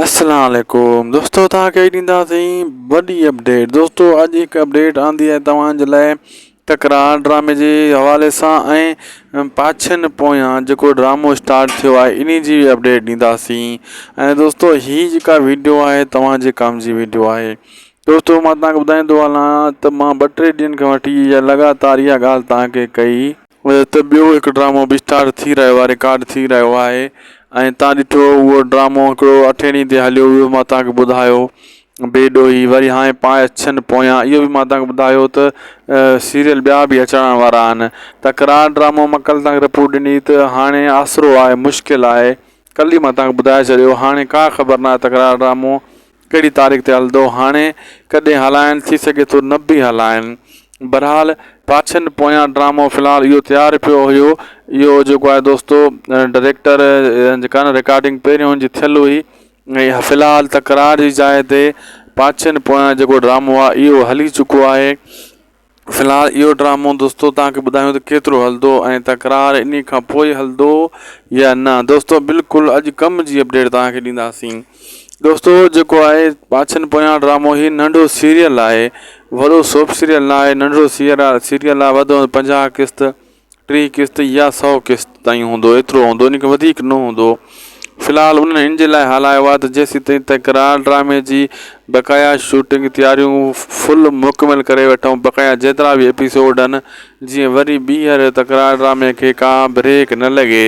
السلام عليڪم دوستو توهان کي ڏينداسين وڏي اپڊيٽ دوستو اڄ هڪ اپڊيٽ آندي آهي توهان جي لاء تڪرار ڊرامي جي حوالي سان ۽ پاڇن پويان جيڪو ڊرامو اسٽارٽ ٿيو آهي انهي جي به اپڊيٽ ڏينداسين ۽ دوستو هي جيڪا ويڊيو آهي توهان جي ڪم جي ويڊيو آهي دوستو مان توهان کي ٻڌائيندو هلان ته مان ٻه ٽي ڏينهن کان وٺي لڳاتار اها ڳالهه توهان کي ڪئي ته ٻيو هڪ ڊرامو به اسٽارٽ ٿي رهيو آهي رڪارڊ ٿي رهيو آهي ۽ تان ڏٺو اهو ڊرامو هڪڙو اٺين ڏينهن تي هليو اهو مان تان کي ٻڌايو بي ڏوهي وري هاڻي پاڇن پويان اهو به مان تان کي ٻڌايو ته سيريل ٻيا به اچڻ وارا آهن تڪرار ڊرامو مان ڪل تان کي رپورٽ ڏني ته هاڻي آسرو آهي مشڪل آهي ڪل ئي مان تان کي ٻڌائي ڇڏيو هاڻي ڪا خبر ناهي تڪرار ڊرامو ڪهڙي تاريخ تي هلندو هاڻي ڪڏهن هلائن ٿي سگهي ٿو نه به هلائن بھرحال پاڇن پويان ڊرامو في الحال اهو تيار پيو هيو اهو جيڪو آهي دوستو ڊائريڪٽر جيڪا نه رڪارڊنگ پهريون هن جي ٿيل هئي ۽ في الحال تڪرار جي جاء تي پاڇن پويان جيڪو ڊرامو آهي اهو هلي چڪو آهي في الحال اهو ڊرامو دوستو توهان کي ٻڌايون ته ڪيترو هلندو ۽ تڪرار انهي کان پوء هلندو يا نه دوستو بلڪل اڄ ڪم جي اپڊيٽ توهان کي ڏينداسين دوستو جيڪو آهي پاڇن پويان ڊرامو هي ننڍو سيريل آهي وڏو سوپ سيريل نه آهي ننڍڙو سيريل آهي وڌ 50 قسط 30 قسط يا سئو قسط تائين هوندو ايترو هوندو ان کان وڌيڪ نه هوندو في الحال انهن ان جي لاء هلايو آهي ته جيسيتائين تڪرار ڊرامي جي بقايا شوٽنگ تياريون فل مڪمل ڪري وٺون بقايا جيترا به ايپيسوڊ آهن جيئن وري ٻيهر تڪرار ڊرامي کي ڪا بريڪ نه لڳي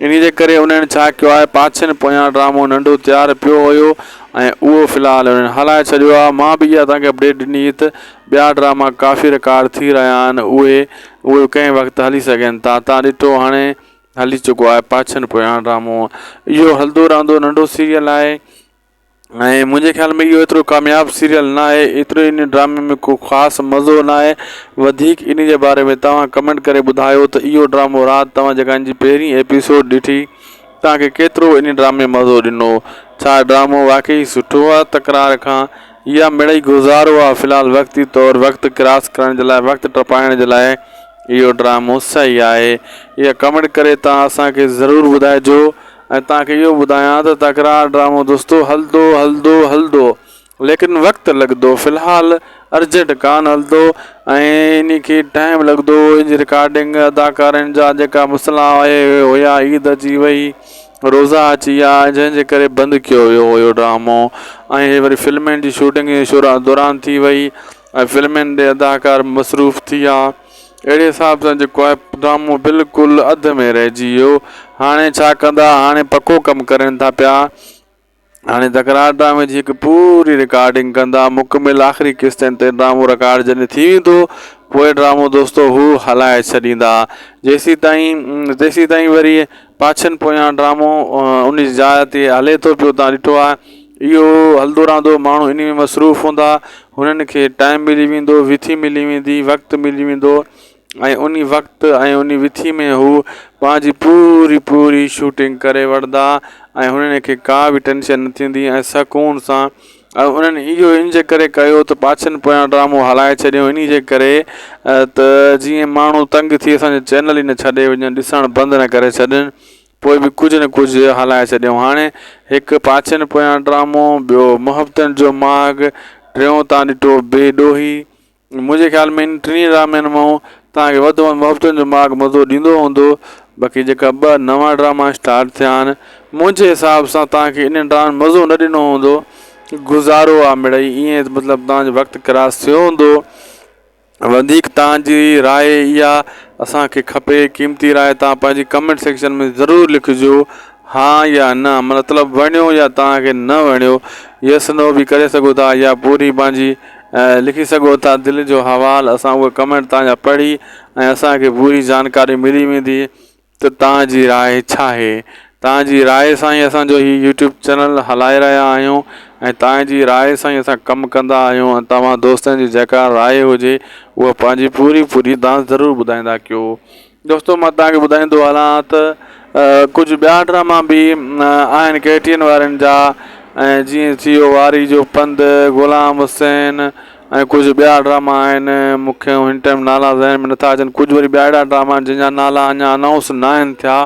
انهي جي ڪري انهن ڇا ڪيو آهي پاڇن پويان ڊرامو ننڍو تيار پيو هيو ۽ اهو في الحال انهن هلائي ڇڏيو آهي مان به اها توهان کي اپڊيٽ ڏني ته ٻيا ڊراما ڪافي رڪارڊ ٿي رهيا آهن اهي اهي ڪنهن وقت هلي سگهن ٿا تان ڏٺو هاڻي هلي چڪو آهي پاڇن پويان ڊرامو اهو هلندو رهندو ننڍو سيريل آهي ۽ منهنجي خيال ۾ اهو ايترو ڪامياب سيريل نه آهي ايترو ان ڊرامي ۾ ڪو خاص مزو نه آهي وڌيڪ ان جي باري ۾ توهان ڪمينٽ ڪري ٻڌايو ته اهو ڊرامو رات توهان جيڪا ان جي پهرين ايپيسوڊ ڏٺي توهان کي ڪيترو ان ڊرامي مزو ڏنو ڇا ڊرامو واقعي سٺو آهي تڪرار کان يا مڙئي گذارو آهي في الحال وقتي طور وقت ڪراس ڪرڻ جي لاء وقت ٽپائڻ جي لاء اهو ڊرامو صحيح آهي اها ڪمينٽ ڪري توهان اسان کي ضرور ٻڌائجو ۽ توهان کي اهو ٻڌايان ته تڪرار ڊرامو دوستو هلندو هلندو هلندو ليڪن وقت لڳندو في الحال ارجنٽ ڪانه هلندو ۽ انهي کي ٽائيم لڳندو ان جي رڪارڊنگ اداڪارن جا جيڪا مسئلا هيا عيد اچي وئي روزا اچي ويا جنهن جي ڪري بند ڪيو ويو هيو ڊرامو ۽ هي وري فلمن جي شوٽنگ دوران ٿي وئي ۽ فلمن ڏي اداڪار مصروف ٿي ويا اهڙي حساب سان جيڪو آهي ڊرامو بلڪل اڌ ۾ رهجي ويو هاڻي ڇا ڪندا هاڻي پڪو ڪم ڪرين ٿا پيا هاڻي تڪرار ڊرامي جي هڪ پوري رڪارڊنگ ڪندا مڪمل آخري قسطن تي ڊرامو رڪارڊ جڏهن ٿي ويندو پوء ڊرامو دوستو هو هلائي ڇڏيندا جيسي تائين تيسي تائين وري پاڇن پويان ڊرامو ان جي جاء تي هلي ٿو پيو تان ڏٺو آهي اهو هلندو رهندو ماڻهو انهي ۾ مصروف هوندا هنن کي ٽائيم ملي ويندو وٿي ملي ويندي وقت ملي ويندو ۽ انهي وقت ۽ انهي وٿي ۾ هو پنهنجي پوري پوري شوٽنگ ڪري وٺندا ۽ هنن کي ڪا به ٽينشن نه ٿيندي ۽ سڪون سان ۽ انهن اهو ان جي ڪري ڪيو ته پاڇن پويان ڊرامو هلائي ڇڏيو انهي جي ڪري ته جيئن ماڻهو تنگ ٿي اسان جو چينل ئي نه ڇڏي وڃن ڏسڻ بند نه ڪري ڇڏن پوء به ڪجهه نه ڪجهه هلائي ڇڏيائون. هاڻي هڪ پاڇن پويان ڊرامو، ٻيو محبتن جو ماڳ، ٽيون تان ڏٺو بي ڏوهي. منهنجي خيال ۾ انهن ٽنهي ڊرامن مان توهان کي وڌ ۾ وڌ محبتن جو ماڳ مزو ڏيندو هوندو. باقي جيڪا ٻه نوان ڊراما اسٽارٽ ٿيا آهن، منهنجي حساب سان توهان کي انهن ڊرامن مزو نه ڏنو هوندو. گذارو آ مڙئي ائين مطلب توهان جو وقت ڪراس ٿيو هوندو. وڌيڪ توهان جي راء اها اسان کي کپي قيمتي راء توهان پنهنجي ڪمينٽ سيڪشن ۾ ضرور لکجو ها يا نه مطلب وڻيو يا توهان کي نه وڻيو يس نو به ڪري سگهو ٿا يا پوري پنهنجي لکي سگهو ٿا دل جو حوال اسان اهي ڪمينٽ توهان جا پڙهي ۽ اسان کي پوري جانڪاري ملي ويندي ته توهان جي راء ڇا آهي؟ توهان جي راء سان ئي اسان جو هي يوٽيوب چينل هلائي رهيا آهيون ۽ توهان جي راء سان ئي اسان ڪم ڪندا آهيون ۽ توهان دوستن جي جيڪا راء هجي اها پنهنجي پوري پوري توهان ضرور ٻڌائيندا ڪيو دوستو مان توهان کي ٻڌائيندو هلان ته ڪجهه ٻيا ڊراما به آهن ڪي ٽي اين وارن جا ۽ جيئن ٿي ويو واري جو پنڌ غلام حسين ۽ ڪجهه ٻيا ڊراما آهن مون کي هن ٽائيم نالا ذهن ۾ نٿا اچن ڪجهه وري ٻيا اهڙا ڊراما آهن جن جا نالا اڃا انائونس ناهن ٿيا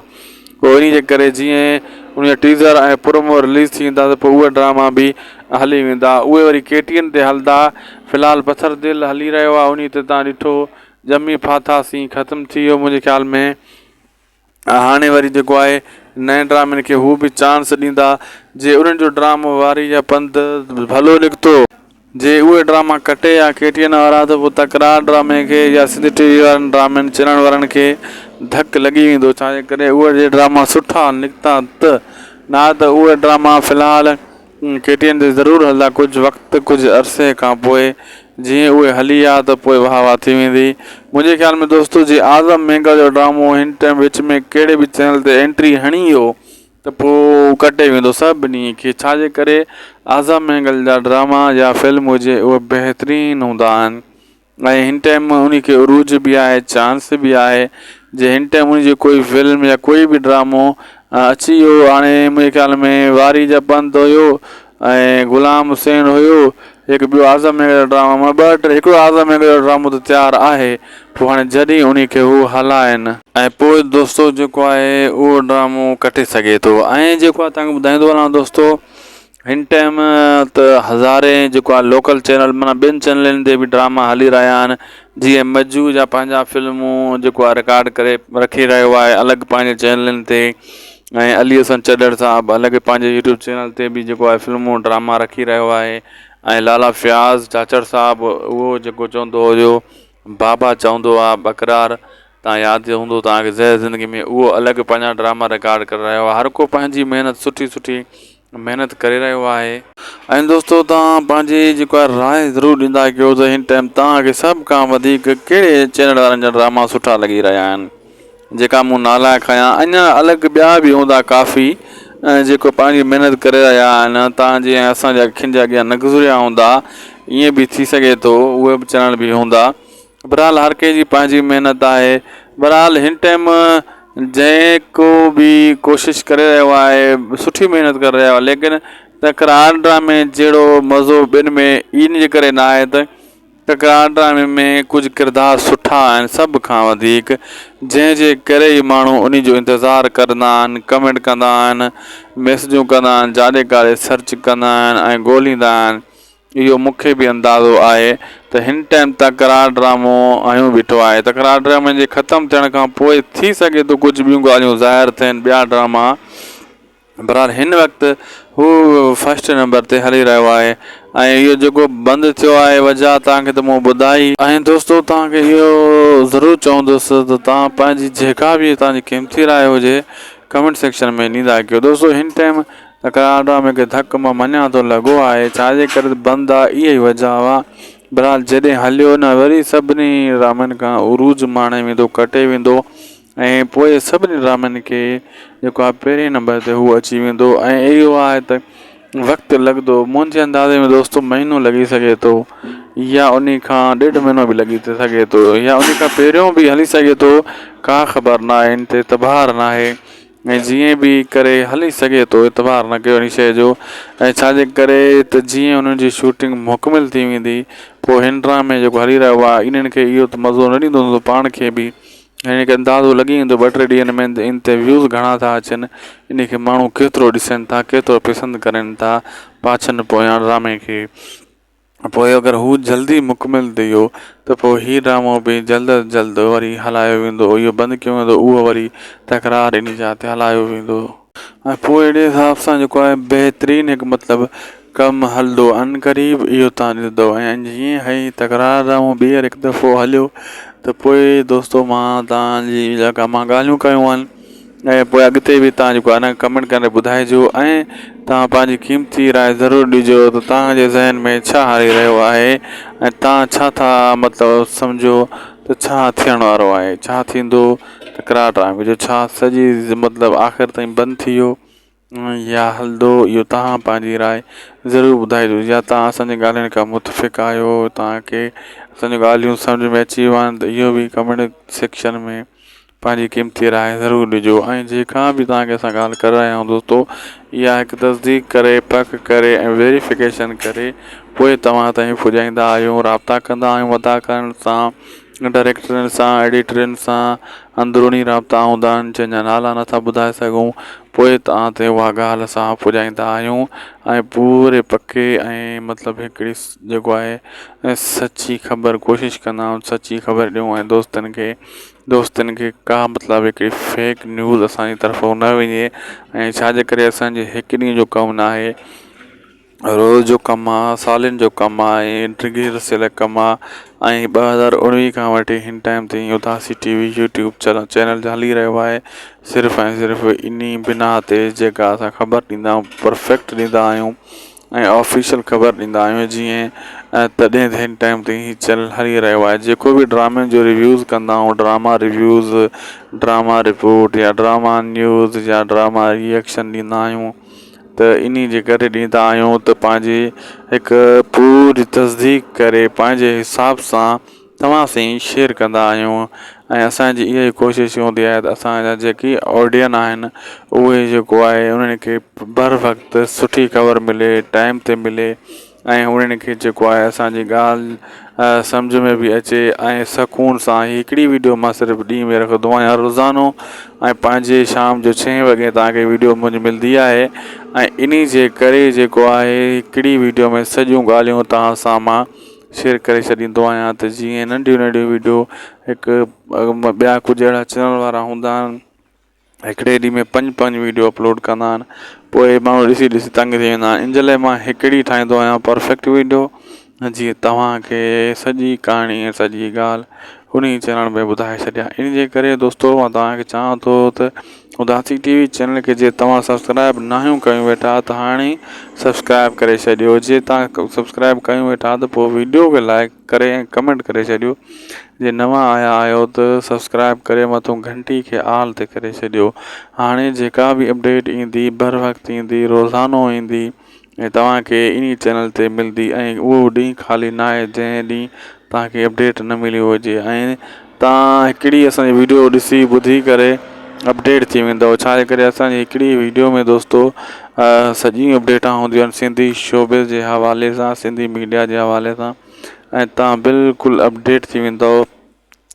پوء انهي جي ڪري جيئن ان جا ٽيزر ۽ پرومو رليز ٿي ويندا ته پوء اهي ڊراما به هلي ويندا اهي وري ڪي ٽي اين تي هلندا في الحال پٿر دل هلي رهيو آهي انهي تي تان ڏٺو ڄمي ڦاٿاسين ختم ٿي ويو منهنجي خيال ۾ هاڻي وري جيڪو آهي نئين ڊرامن کي هو به چانس ڏيندا جي انهن جو ڊرامو واري جا پنڌ ڀلو نڪتو جي اهي ڊراما ڪٽي يا ڪي ٽي اين وارا ته پوء تڪرار ڊرامي کي يا سنڌ ٽي وي وارن ڊرامن چينل وارن کي ڌڪ لڳي ويندو ڇا جي ڪري اهي جي ڊراما سٺا نڪتا ته نه ته اهي ڊراما في الحال ڪي ٽي اين تي ضرور هلندا ڪجهه وقت ڪجهه عرصي کان پوء جيئن اهي هلي ويا ته پوء واهه واهه ٿي ويندي منهنجي خيال ۾ دوستو جي اعظم مينگل جو ڊرامو هن ٽائيم وچ ۾ ڪهڙي به چينل تي انٽري هڻي ويو ته پوء ڪٽي ويندو سڀني کي ڇا جي ڪري اعظم مينگل جا ڊراما يا فلم هجي اهي بهترين هوندا آهن ۽ هن ٽائيم انهي کي عروج به آهي چانس به آهي جي هن ٽائيم انهي جي ڪوئي فلم يا ڪوئي به ڊرامو اچي ويو هاڻي منهنجي خيال ۾ واري جا پنڌ هيو ۽ غلام حسين هيو هڪ ٻيو اعظم مينگل جو ڊرامو مان ٻه ٽي هڪڙو اعظم مينگل جو ڊرامو ته تيار آهي پوء هاڻي جڏهن انهي کي هو هلائن. ۽ پوء دوستو جيڪو آهي اهو ڊرامو ڪٽي سگهي ٿو ۽ جيڪو آهي تهانکي ٻڌائيندو هلان دوستو هن ٽائيم ته هزارين جيڪو آهي لوڪل چينل معنيٰ ٻين چينلن تي به ڊراما هلي رهيا آهن جيئن مجو جا پنهنجا فلمون جيڪو آهي رڪارڊ ڪري رکي رهيو آهي الڳ پنهنجي چينلن تي ۽ علي حسن چڍڙ صاحب الڳ پنهنجي يوٽيوب چينل تي به جيڪو آهي فلمون ڊراما رکي رهيو آهي ۽ لالا فياض چاچڙ صاحب اهو جيڪو چوندو هيو بابا چوندو آ ٻڪرار تان ياد هوندو توهان کي زهر زندگي ۾ اهو الڳ پنهنجا ڊراما رڪارڊ ڪري رهيو آهي هر ڪو پنهنجي محنت سٺي سٺي محنت ڪري رهيو آهي. ۽ دوستو توهان پنهنجي جيڪو آهي راء ضرور ڏيندا ڪيو ته هن ٽائيم توهان کي سڀ کان وڌيڪ ڪهڙي چينل وارن جا ڊراما سٺا لڳي رهيا آهن جيڪا مون نالا کنيا اڃا الڳ ٻيا به هوندا ڪافي جيڪو پنهنجي محنت ڪري رهيا آهن توهان جي ۽ اسان جي اکين جي اڳيان نه گذريا هوندا ائين به ٿي سگهي ٿو اهي به چينل به هوندا بھرحال هر ڪنهن جي پنهنجي محنت آهي بھرحال هن ٽائيم جنهن ڪو به ڪوشش ڪري رهيو آهي سٺي محنت ڪري رهيو آهي ليڪن تڪرار ڊرامي جهڙو مزو ٻين ۾ ان جي ڪري نه آهي ته تڪرار ڊرامي ۾ ڪجهه ڪردار سٺا آهن سڀ کان وڌيڪ جنهن جي ڪري ئي ماڻهو ان جو انتظار ڪندا آهن ڪمينٽ ڪندا آهن ميسجون ڪندا آهن جاڏي ڪاڏي سرچ ڪندا آهن ۽ ڳولهيندا آهن اهو مون کي به اندازو آهي ته هن ٽائيم تڪرار ڊرامو هنيو بيٺو آهي. تڪرار ڊرامي جي ختم ٿيڻ کان پوء ٿي سگهي ٿو ڪجهه ٻيون ڳالهيون ظاهر ٿين ٻيا ڊراما بهرحال هن وقت هو فرسٽ نمبر تي هلي رهيو آهي ۽ اهو جيڪو بند ٿيو آهي وجهه توهان کي ته مون ٻڌائي. ۽ دوستو توهان کي اهو ضرور چوندس ته توهان پنهنجي جيڪا به توهان جي قيمتي راء هجي ڪمينٽ سيڪشن ۾ ڏيندا ڪيو دوستو هن ٽائيم تڪرار ڊرامي کي ڌڪ مان مڃان ٿو لڳو آهي ڇا جي ڪري ته بند آ اها ئي وجه آ بھرحال جڏهن هليو نه وري سڀني ڊرامن کان عروج ماڻي ويندو ڪٽي ويندو ۽ پوء سڀني ڊرامن کي جيڪو آ پهرين نمبر تي هو اچي ويندو ۽ اهو آهي ته وقت لڳندو منهنجي اندازي ۾ دوستو مهينو لڳي سگهي ٿو يا ان کان ڏيڍ مهينو به لڳي سگهي ٿو يا ان کان پهريون به هلي سگهي ٿو ڪا خبر ناهي ان تي اعتبار ناهي ۽ جيئن به ڪري هلي سگهي ٿو اعتبار نه ڪيو ان شيء جو ۽ ڇا جي ڪري ته جيئن انهن جي شوٽنگ مڪمل ٿي ويندي پوء هن ڊرامي جيڪو هلي رهيو آهي انهن کي اهو ته مزو نه ڏيندو هوندو پاڻ کي به هن کي اندازو لڳي ويندو ٻه ٽي ڏينهن ۾ ان تي ويوز گهڻا ٿا اچن ان کي ماڻهو ڪيترو ڏسن ٿا ڪيترو پسند ڪرن ٿا پاڇن پويان ڊرامي کي پوء اگر هو جلدي مڪمل ٿي ويو ته پوء هي ڊرامو به جلد از جلد وري هلايو ويندو اهو بند ڪيو ويندو اهو وري تڪرار انهي جاء تي هلايو ويندو ۽ پوء اهڙي حساب سان جيڪو آهي بهترين هڪ مطلب ڪم هلندو عنقريب اهو تان ڏسندو ۽ جيئن هي تڪرار ڊرامو ٻيهر هڪ دفعو هليو ته پوء دوستو مان تان جي جيڪا مان ڳالهيون ڪيون آهن ۽ پوء اڳتي به توهان جيڪو آهي نه ڪمينٽ ڪري ٻڌائجو ۽ توهان پنهنجي قيمتي راء ضرور ڏجو ته توهان جي ذهن ۾ ڇا هلي رهيو آهي ۽ توهان ڇا ٿا مطلب سمجهو ته ڇا ٿيڻ وارو آهي ڇا ٿيندو تڪرار ڊرامي جو ڇا سڄي مطلب آخر تائين بند ٿي ويو يا هلندو اهو توهان پنهنجي راء ضرور ٻڌائجو يا توهان اسان جي ڳالهين کان متفق آهيو توهان کي اسان جون ڳالهيون سمجهه ۾ اچي ويون آهن ته اهو به ڪمينٽ سيڪشن ۾ پنهنجي قيمتي راء ضرور ڏجو ۽ جيڪا به توهان کي اسان ڳالهه ڪري رهيا آهيون دوستو اها هڪ تصديق ڪري پڪ ڪري ۽ ويريفڪيشن ڪري پوء توهان تائين پڄائيندا آهيون رابطا ڪندا آهيون اداڪارن سان ڊائريڪٽرن سان ايڊيٽرن سان اندروني رابطا هوندا آهن جنهن جا نالا نٿا ٻڌائي سگهون پوء توهان تي اها ڳالهه اسان پڄائيندا آهيون ۽ پوري پڪي ۽ مطلب هڪڙي جيڪو آهي سچي خبر ڪوشش ڪندا آهيون سچي خبر ڏيون ۽ دوستن کي دوستن کي ڪا مطلب هڪڙي فيڪ نيوز اسان جي طرفون نه وڃي ۽ ڇا جي ڪري اسان جي هڪ ڏينهن جو ڪم نه آهي روز جو ڪم آ سالن جو ڪم آ ۽ ڊگهي عرصي لاء ڪم آ ۽ 2019 کان وٺي هن ٽائيم تائين Udasi T V YouTube channel هلي رهيو آهي صرف ۽ صرف انهي بنا تي جيڪا اسان خبر ڏيندا آهيون پرفيڪٽ ڏيندا آهيون ۽ آفيشل خبر ڏيندا آهيون جيئن تڏهن هن ٽائيم تائين هي چينل هلي رهيو آهي جيڪو به ڊرامن جو ريويوز ڪندا آهيون ڊراما ريويوز ڊراما رپورٽ يا ڊراما نيوز يا ڊراما ري ايڪشن ڏيندا آهيون ته انهي جي ڪري ڏيندا آهيون ته پنهنجي هڪ پوري تصديق ڪري پنهنجي حساب سان توهان سين شيئر ڪندا آهيون ۽ اسان جي اها ئي ڪوشش هوندي آهي ته اسان جا جيڪي آڊين آهن اهي جيڪو آهي انهن کي بر وقت سٺي خبر ملي ٽائيم تي ملي ۽ انهن کي جيڪو آهي اسان جي ڳالهه سمجهه ۾ به اچي ۽ سڪون سان هڪڙي ويڊيو مان صرف ڏينهن ۾ رکندو آهيان روزانو ۽ پنهنجي شام جو ڇهين وڳي توهان کي ويڊيو منهنجي ملندي آهي ۽ انهي جي ڪري جيڪو آهي هڪڙي ويڊيو ۾ سڄيون ڳالهيون توهان سان مان شيئر ڪري ڇڏيندو آهيان ته جيئن ننڍيون ننڍيون ويڊيو هڪ ٻيا ڪجهه اهڙا چينل وارا هوندا آهن هڪڙي ڏينهن ۾ پنج پنج ويڊيو اپلوڊ ڪندا آهن پوء ماڻهو ڏسي ڏسي تنگ ٿي ويندا آهن ان جي لاء مان هڪڙي ٺاهيندو آهيان پرفيڪٽ ويڊيو جيئن توهان کي سڄي ڪهاڻي ۽ سڄي ڳالهه انهي چينل ۾ ٻڌائي ڇڏيان ان جي ڪري دوستو مان توهان کي چوان ٿو ته اداسي ٽي وي چينل کي جي توهان سبسڪرائب ناهيون ڪيون ويٺا ته هاڻي سبسڪرائب ڪري ڇڏيو جي توهان سبسڪرائب ڪيون ويٺا ته پوء ويڊيو کي لائڪ ڪري ۽ ڪمينٽ ڪري ڇڏيو جي نوان آيا آهيو ته سبسڪرائب ڪري مٿو گهنٽي کي آل تي ڪري ڇڏيو هاڻي جيڪا به اپڊيٽ ايندي بر وقت ايندي روزانو ايندي ۽ توهان کي انهي چينل تي ملندي ۽ اهو ڏينهن خالي ناهي جنهن ڏينهن توهان کي اپڊيٽ نه ملي هجي ۽ توهان هڪڙي اسان جي ويڊيو ڏسي ٻڌي ڪري اپڊيٽ ٿي ويندو ڇا جي ڪري اسان جي هڪڙي ويڊيو ۾ دوستو سڄيون اپڊيٽا هونديون آهن سنڌي شوبز جي حوالي سان سنڌي ميڊيا جي حوالي سان ۽ توهان بلڪل اپڊيٽ ٿي ويندو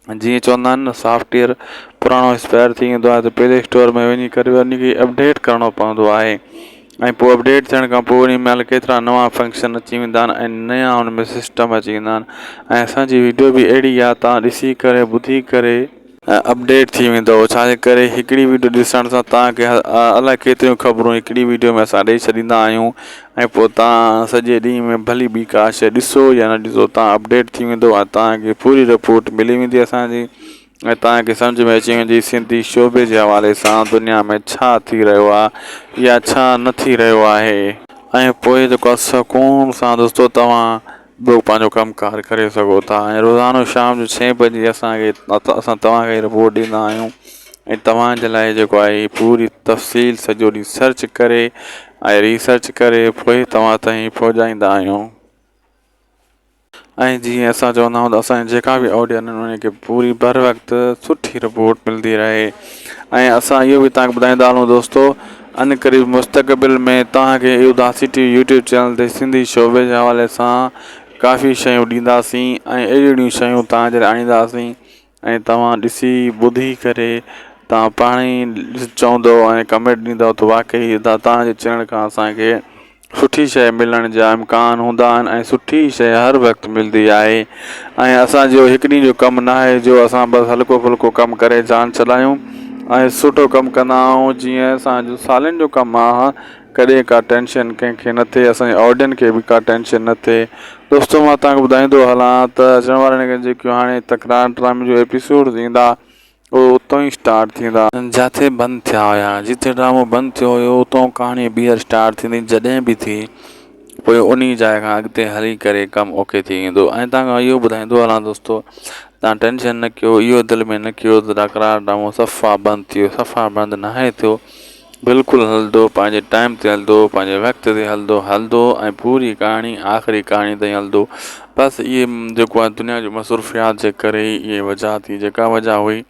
جيئن چوندا آهن نه سافٽ ويئر پراڻو ايڪسپائر ٿي ويندو آهي ته پلي اسٽور ۾ وڃي ڪري ان کي اپڊيٽ ڪرڻو پوندو آهي ۽ پوء اپڊيٽ ٿيڻ کان پوء انهي مهل ڪيترا نوان فنڪشن اچي ويندا آهن ۽ نيا ان ۾ سسٽم اچي ويندا آهن ۽ اسانجي ويڊيو به اهڙي آهي توهان ڏسي ڪري ٻڌي ڪري اپڊيٽ ٿي ويندو ڇا جي ڪري هڪڙي ويڊيو ڏسڻ سان توهان کي الائي ڪيتريون خبرون هڪڙي ويڊيو ۾ اسان ڏئي ڇڏيندا آهيون ۽ پوء توهان سڄي ڏينهن ۾ ڀلي ٻي ڪا شيء ڏسو يا نه ڏسو توهان اپڊيٽ ٿي ويندو ۽ توهان کي پوري رپورٽ ملي ويندي اسان جي ۽ توهان کي سمجهه ۾ اچي ويندي سنڌي شعبي جي حوالي سان دنيا ۾ ڇا ٿي رهيو آهي يا ڇا نه ٿي رهيو آهي. ۽ پوء جيڪو آهي سڪون سان دوستو توهان ٻيو پنهنجو ڪم ڪار ڪري سگهو ٿا ۽ روزانو شام جو ڇهين بجي اسان کي اسان توهان کي رپورٽ ڏيندا آهيون ۽ توهان جي لاء جيڪو آهي پوري تفصيل سڄو ڏينهن سرچ ڪري ۽ ريسرچ ڪري پوء توهان تائين پهچائيندا آهيون ۽ جيئن اسان چوندا آهيون ته اسان جي جيڪا به آڊين آهن انهن کي پوري بر وقت سٺي رپورٽ ملندي رهي ۽ اسان اهو به توهان کي ٻڌائيندا هلون دوستو عنقريب مستقبل ۾ توهان کي Udasi T V YouTube channel تي سنڌي شعبي جي حوالي سان ڪافي شيون ڏينداسين ۽ اهڙيون اهڙيون شيون توهان جي لاء آڻينداسين ۽ توهان ڏسي ٻڌي ڪري توهان پاڻ ئي چوندو ۽ ڪمينٽ ڏيندو ته واقعي ادا توهان جي چينل کان اسان کي سٺي شيء ملڻ جا امڪان هوندا آهن ۽ سٺي شيء هر وقت ملندي آهي ۽ اسان جو هڪ ڏينهن جو ڪم نه آهي جو اسان بس هلڪو ڦلڪو ڪم ڪري جان ڇڏايون ۽ سٺو ڪم ڪندا آهيون جيئن اسان جو سالن جو ڪم آهي ڪڏهن ڪا ٽينشن ڪنهن کي نه ٿئي اسان جي آڊين کي به ڪا ٽينشن نه ٿئي دوستو مان توهان کي ٻڌائيندو هلان ته اچڻ وارن جيڪيون هاڻي تڪرار ڊرامي جو ايپيسوڊ ايندا اهي اتان ئي اسٽارٽ ٿيندا. جاٿي بند ٿيا هيا. جتي ڊرامو بند ٿيو هيو اتان ڪهاڻي ٻيهر اسٽارٽ ٿيندي جڏهن به ٿي پوء انهي جاء کان اڳتي هلي ڪري ڪم اوڪي ٿي ويندو ۽ توهان کان اهو ٻڌائيندو هلان دوستو توهان ٽينشن نه ڪيو اهو دل ۾ نه ڪيو ته تڪرار ڊرامو صفا بند ٿي ويو صفا بند ناهي ٿيو بلڪل هلندو پنهنجي ٽائيم تي هلندو پنهنجي وقت تي هلندو هلندو ۽ پوري ڪهاڻي آخري ڪهاڻي تائين هلندو بس اهي جيڪو آهي دنيا جون مصروفيات جي ڪري ئي اهي وجهه ٿي جيڪا وجهه هئي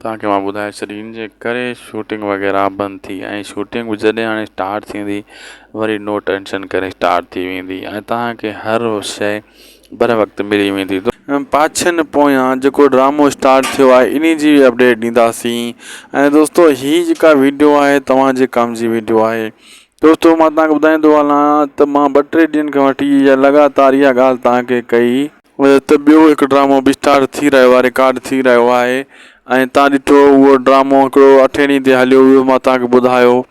توهان کي مان ٻڌائي ڇڏي ان جي ڪري شوٽنگ وغيره بند ٿي ۽ شوٽنگ به جڏهن هاڻي اسٽارٽ ٿيندي وري نو ٽينشن ڪري اسٽارٽ ٿي ويندي ۽ توهان کي هر شيء بر وقت ملي ويندي. پاڇن پويان جيڪو ڊرامو اسٽارٽ ٿيو آهي انهي جي به اپڊيٽ ڏينداسين ۽ دوستو هي جيڪا ويڊيو آهي توهان جي ڪم جي ويڊيو آهي دوستو مان توهان کي ٻڌائيندو هلان ته مان ٻه ٽي ڏينهن کان وٺي لڳاتار اها ڳالهه توهان کي ڪئي ته ٻيو هڪ ڊرامو به اسٽارٽ ٿي رهيو آهي رڪارڊ ٿي رهيو آهي ۽ تان ڏٺو اهو ڊرامو هڪڙو اٺين ڏينهن تي هليو اهو مان تان کي ٻڌايو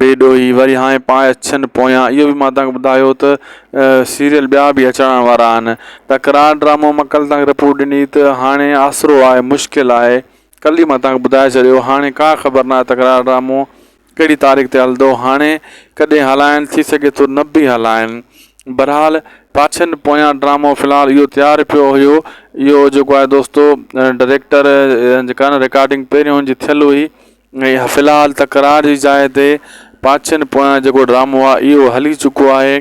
بي ڏوهي وري هاڻي پاڇن پويان اهو به مان تان کي ٻڌايو ته سيريل ٻيا به اچڻ وارا آهن تڪرار ڊرامو مان ڪل تان کي رپورٽ ڏني ته هاڻي آسرو آهي مشڪل آهي ڪل ئي مان تان کي ٻڌائي ڇڏيو هاڻي ڪا خبر ناهي تڪرار ڊرامو ڪهڙي تاريخ تي هلندو هاڻي ڪڏهن هلائن ٿي سگهي ٿو نه به هلائن بھرحال پاڇن پويان ڊرامو في الحال اهو تيار پيو هيو اهو جيڪو آهي دوستو ڊائريڪٽر جيڪا نه رڪارڊنگ پهريون هن جي ٿيل هئي ۽ في الحال تڪرار جي جاء تي پاڇن پويان جيڪو ڊرامو آهي اهو هلي چڪو آهي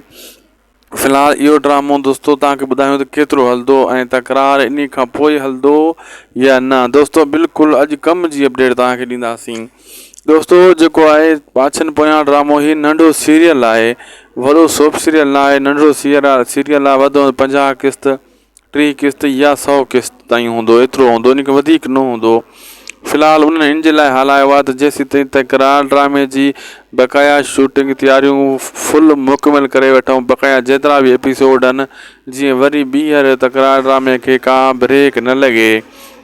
في الحال اهو ڊرامو دوستو توهان کي ٻڌايون ته ڪيترو هلندو ۽ تڪرار انهي کان پوء هلندو يا نه دوستو بلڪل اڄ ڪم جي اپڊيٽ توهان کي ڏينداسين دوستو جيڪو آهي پاڇن پويان ڊرامو هي ننڍو سيريل آهي وڏو سوپ سيريل نه آهي ننڍڙو سيريل آهي وڌ 50 قسط 30 قسط يا سئو قسط تائين هوندو ايترو هوندو ان کان وڌيڪ نه هوندو في الحال انهن ان جي لاء هلايو آهي ته جيسيتائين تڪرار ڊرامي جي بقايا شوٽنگ تياريون فل مڪمل ڪري وٺون بقايا جيترا به ايپيسوڊ آهن جيئن وري ٻيهر تڪرار ڊرامي کي ڪا بريڪ نه لڳي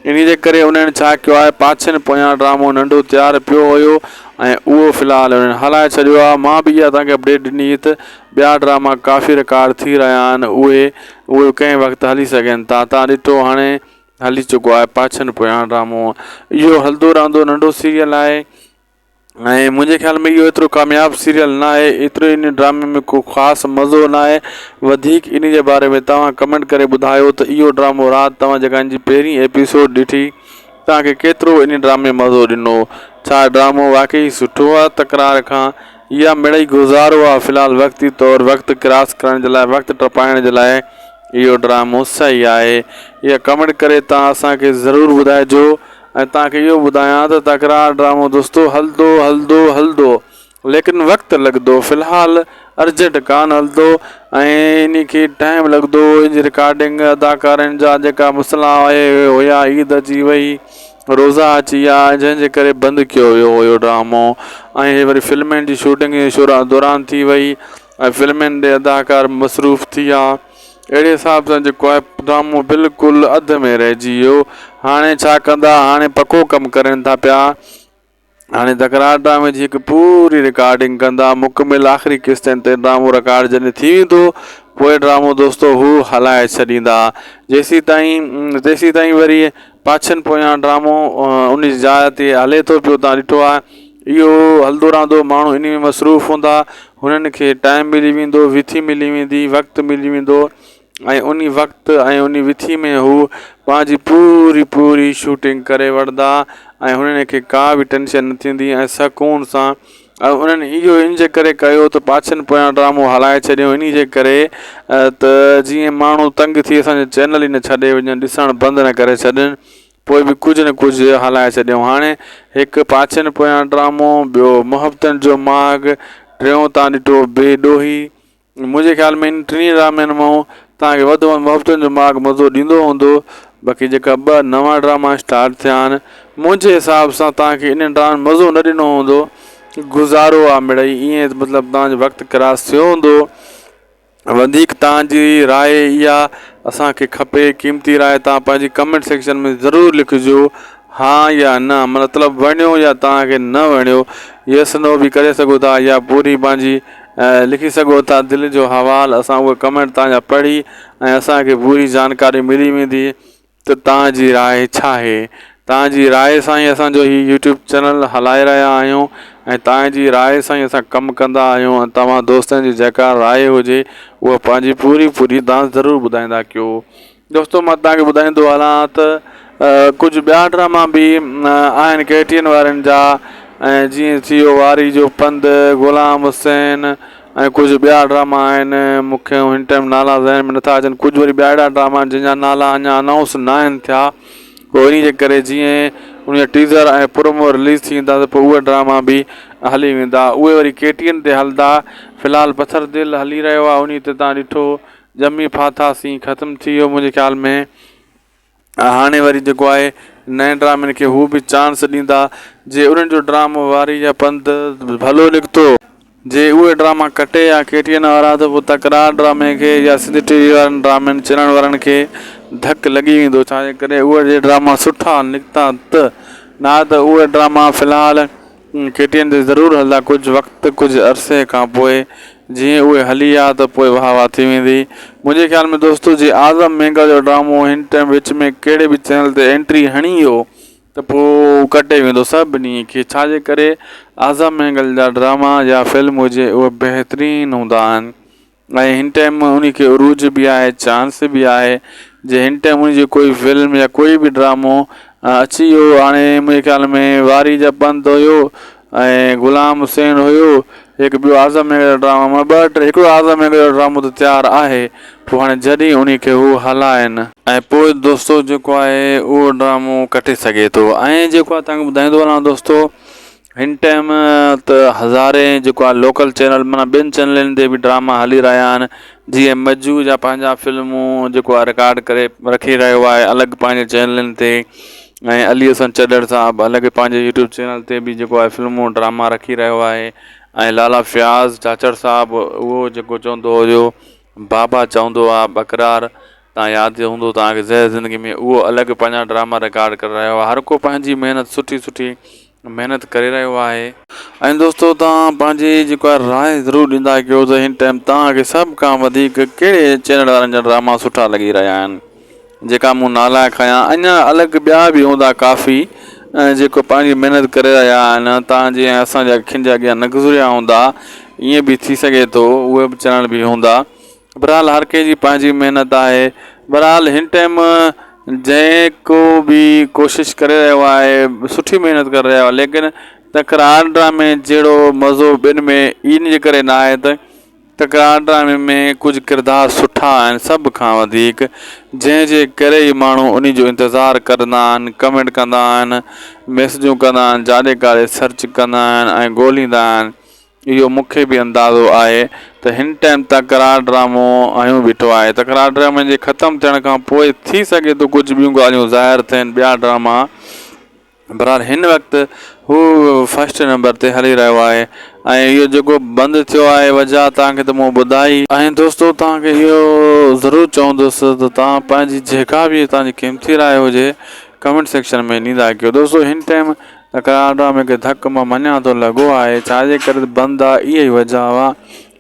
انهي جي ڪري انهن ڇا ڪيو آهي پاڇن پويان ڊرامو ننڍو تيار پيو هيو ۽ اهو في الحال انهن هلائي ڇڏيو آهي مان به اها توهان کي اپڊيٽ ڏني ته ٻيا ڊراما ڪافي رڪارڊ ٿي رهيا آهن اهي اهي ڪنهن وقت هلي سگهن ٿا تان ڏٺو هاڻي هلي چڪو آهي پاڇن پويان ڊرامو اهو هلندو رهندو ننڍو سيريل آهي ۽ منهنجي خيال ۾ اهو ايترو ڪامياب سيريل نه آهي ايترو ان ڊرامي ۾ ڪو خاص مزو نه آهي وڌيڪ ان جي باري ۾ توهان ڪمينٽ ڪري ٻڌايو ته اهو ڊرامو رات توهان جيڪا ان جي پهرين ايپيسوڊ ڏٺي توهان کي ڪيترو ان ڊرامي مزو ڏنو ڇا ڊرامو واقعي سٺو آهي تڪرار کان يا مڙئي گذارو آ في الحال وقتي طور وقت ڪراس ڪرڻ جي لاء وقت ٽپائڻ جي لاء اهو ڊرامو صحيح آهي اها ڪمينٽ ڪري توهان اسان کي ضرور ٻڌائجو ۽ توهان کي اهو ٻڌايان ته تڪرار ڊرامو دوستو هلندو هلندو هلندو ليڪن وقت لڳندو في الحال ارجنٽ ڪانه هلندو ۽ انهي کي ٽائيم لڳندو ان جي رڪارڊنگ اداڪارن جا جيڪا مسئلا هيا عيد اچي وئي روزا اچي ويا جنهن جي ڪري بند ڪيو ويو هيو ڊرامو ۽ هي وري فلمن جي شوٽنگ جي دوران ٿي وئي ۽ فلمن ڏي اداڪار مصروف ٿي ويا اهڙي حساب سان جيڪو آهي ڊرامو بلڪل اڌ ۾ رهجي ويو هاڻي ڇا ڪندا هاڻي پڪو ڪم ڪرن ٿا پيا هاڻي تڪرار ڊرامي جي هڪ پوري رڪارڊنگ ڪندا مڪمل آخري قسطن تي ڊرامو رڪارڊ جڏهن ٿي ويندو پوء ڊرامو دوستو هو هلائي ڇڏيندا جيسيتائين تيسيتائين وري پاڇن پويان ڊرامو ان جي جاء تي هلي ٿو پيو تان ڏٺو آهي اهو هلندو رهندو ماڻهو ان ۾ مصروف هوندا هنن کي ٽائم ملي ويندو وٿي ملي ويندي وقت ملي ويندو ۽ انهي وقت ۽ انهي وٿي ۾ هو پنهنجي پوري پوري شوٽنگ ڪري وٺندا ۽ هنن کي ڪا به ٽينشن نه ٿيندي ۽ سڪون سان ۽ انهن اهو ان جي ڪري ڪيو ته پاڇن پويان ڊرامو هلائي ڇڏيو انهي جي ڪري ته جيئن ماڻهو تنگ ٿي اسان جو چينل ئي نه ڇڏي وڃن ڏسڻ بند نه ڪري ڇڏن پوء به ڪجهه نه ڪجهه هلائي ڇڏيو هاڻي هڪ پاڇن پويان ڊرامو ٻيو محبتن جو ماڳ ٽيون تان ڏٺو بي ڏوهي منهنجي خيال ۾ ان ٽنهي ڊرامن مان توهان کي وڌ ۾ وڌ محبتن جو ماڳ مزو ڏيندو هوندو باقي جيڪا ٻه نوان ڊراما اسٽارٽ ٿيا آهن منهنجي حساب سان توهان کي انهن ڊرامن مزو نه ڏنو هوندو گذارو آ مڙئي ائين مطلب توهان جو وقت ڪراس ٿيو هوندو وڌيڪ توهان جي راء اها اسان کي کپي قيمتي راء توهان پنهنجي ڪمينٽ سيڪشن ۾ ضرور لکجو ها يا نه مطلب وڻيو يا توهان کي نه وڻيو يس نو به ڪري سگهو ٿا يا پوري پنهنجي لکي سگهو ٿا دل جو حوال اسان اهي ڪمينٽ توهان جا پڙهي ۽ اسان کي پوري جانڪاري ملي ويندي ته توهان جي راء ڇا آهي توهان جي راء سان ئي اسان جو هي يوٽيوب چينل هلائي رهيا آهيون ۽ توهان جي راء سان ئي اسان ڪم ڪندا آهيون ۽ توهان دوستن جي جيڪا راء هجي اها پنهنجي پوري پوري توهان ضرور ٻڌائيندا ڪيو دوستو مان توهان کي ٻڌائيندو هلان ته ڪجهه ٻيا ڊراما به آهن ڪي ٽي اين وارن جا ۽ جيئن ٿي ويو واري جو پنڌ غلام حسين ۽ ڪجهه ٻيا ڊراما آهن مون کي هن ٽائيم نالا ذهن ۾ نٿا اچن ڪجهه وري ٻيا اهڙا ڊراما آهن جن جا نالا اڃا انائونس نه آهن ٿيا پوء انهي جي ڪري جيئن ان جا ٽيزر ۽ پرومو رليز ٿيندا ته پوء اهي ڊراما به هلي ويندا اهي وري ڪي ٽي اين تي هلندا في الحال پٿر دل هلي رهيو آهي انهي تي تان ڏٺو ڄمي ڦاٿاسين ختم ٿي ويو منهنجي خيال ۾ هاڻي وري جيڪو آهي نئين ڊرامن کي هو به چانس ڏيندا جي انهن جو ڊرامو واري جا پنڌ ڀلو نڪتو. جي اهي ڊراما ڪٽي يا ڪي ٽي اين وارا ته پوء تڪرار ڊرامي کي يا سنڌ ٽي وي وارن ڊرامن چينل وارن کي ڌڪ لڳي ويندو ڇا جي ڪري اهي جي ڊراما سٺا نڪتا ته نه ته اهي ڊراما في الحال ڪي ٽي اين تي ضرور هلندا ڪجهه وقت ڪجهه عرصي کان پوء جيئن اهي هلي ويا ته پوء واهه واهه ٿي ويندي منهنجي خيال ۾ دوستو جي اعظم مينگل جو ڊرامو هن ٽائيم وچ ۾ ڪهڙي به چينل تي انٽري هڻي ويو ته پوء ڪٽي ويندو سڀني کي ڇا جي ڪري اعظم مينگل جا ڊراما يا فلم هجي اهي بهترين هوندا آهن ۽ هن ٽائيم انهي کي عروج به آهي چانس به آهي جي هن ٽائيم انهي جي ڪوئي فلم يا ڪوئي به ڊرامو اچي ويو هاڻي منهنجي خيال ۾ واري جا پنڌ هيو ۽ غلام حسين هيو هڪ ٻيو اعظم مينگل جو ڊرامو مان ٻه ٽي هڪڙو اعظم مينگل جو ڊرامو ته تيار آهي پوء هاڻي جڏهن انهي کي هو هلائن. ۽ پوء دوستو جيڪو آهي اهو ڊرامو ڪٽي سگهي ٿو ۽ جيڪو آهي توهان کي ٻڌائيندو هلان دوستو هن ٽائيم ته هزارين جيڪو آهي لوڪل چينل معنيٰ ٻين چينلن تي به ڊراما هلي رهيا آهن جيئن مجو جا پنهنجا فلمون جيڪو آهي رڪارڊ ڪري رکي رهيو آهي الڳ پنهنجي چينلن تي ۽ علي حسن چڍڙ صاحب الڳ پنهنجي يوٽيوب چينل تي به جيڪو آهي فلمون ڊراما رکي رهيو آهي ۽ لالا فياض چاچڙ صاحب اهو جيڪو چوندو هيو بابا چوندو آ ٻڪرار تان ياد هوندو توهان کي زهر زندگي ۾ اهو الڳ پنهنجا ڊراما رڪارڊ ڪري رهيو آهي هر ڪو پنهنجي محنت سٺي سٺي محنت ڪري رهيو آهي. ۽ دوستو توهان پنهنجي جيڪو آهي راء ضرور ڏيندا ڪيو ته هن ٽائيم توهان کي سڀ کان وڌيڪ ڪهڙي چينل وارن جا ڊراما سٺا لڳي رهيا آهن جيڪا مون نالا کنيا اڃا الڳ ٻيا به هوندا ڪافي جيڪو پنهنجي محنت ڪري رهيا آهن توهان جي ۽ اسان جي اکين جي اڳيان نه گذريا هوندا ائين به ٿي سگهي ٿو اهي به چينل به هوندا بھرحال هر ڪنهن جي پنهنجي محنت آهي بھرحال هن ٽائيم جنهن ڪو به ڪوشش ڪري رهيو آهي سٺي محنت ڪري رهيو آهي ليڪن تڪرار ڊرامي جهڙو مزو ٻين ۾ ان جي ڪري نه آهي ته تڪرار ڊرامي ۾ ڪجهه ڪردار سٺا آهن سڀ کان وڌيڪ جنهن جي ڪري ئي ماڻهو ان جو انتظار ڪندا آهن ڪمينٽ ڪندا آهن ميسجون ڪندا آهن جاڏي ڪاڏي سرچ ڪندا آهن ۽ ڳولهيندا آهن اهو مون کي به اندازو آهي ته هن ٽائيم تڪرار ڊرامو هنيو بيٺو آهي. تڪرار ڊرامي جي ختم ٿيڻ کان پوء ٿي سگهي ٿو ڪجهه ٻيون ڳالهيون ظاهر ٿين ٻيا ڊراما بھرحال هن وقت هو فرسٽ نمبر تي هلي رهيو آهي ۽ اهو جيڪو بند ٿيو آهي وجه توهان کي ته مون ٻڌائي. ۽ دوستو توهان کي اهو ضرور چوندس ته توهان پنهنجي جيڪا به توهان جي قيمتي راء هجي ڪمينٽ سيڪشن ۾ ڏيندا ڪيو دوستو هن ٽائيم تڪرار ڊرامي کي ڌڪ مان مڃان ٿو لڳو آهي ڇا جي ڪري ته بند آ اها ئي وجه آ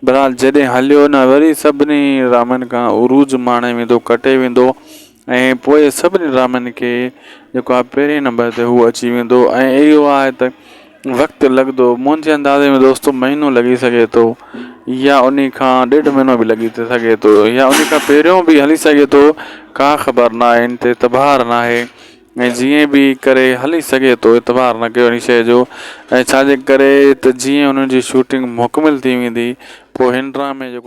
بھرحال جڏهن هليو نه وري سڀني ڊرامن کان عروج ماڻي ويندو ڪٽي ويندو ۽ پوء سڀني ڊرامن کي جيڪو آ پهرين نمبر تي هو اچي ويندو ۽ اهو آهي ته وقت لڳندو منهنجي اندازي ۾ دوستو مهينو لڳي سگهي ٿو يا ان کان ڏيڍ مهينو به لڳي سگهي ٿو يا ان کان پهريون به هلي سگهي ٿو ڪا خبر ناهي ان تي اعتبار ناهي ۽ جيئن به ڪري هلي سگهي ٿو اعتبار نه ڪيو ان شيء جو ۽ ڇا جي ڪري ته جيئن انهن جي شوٽنگ مڪمل ٿي ويندي پوء هن ڊرامي جو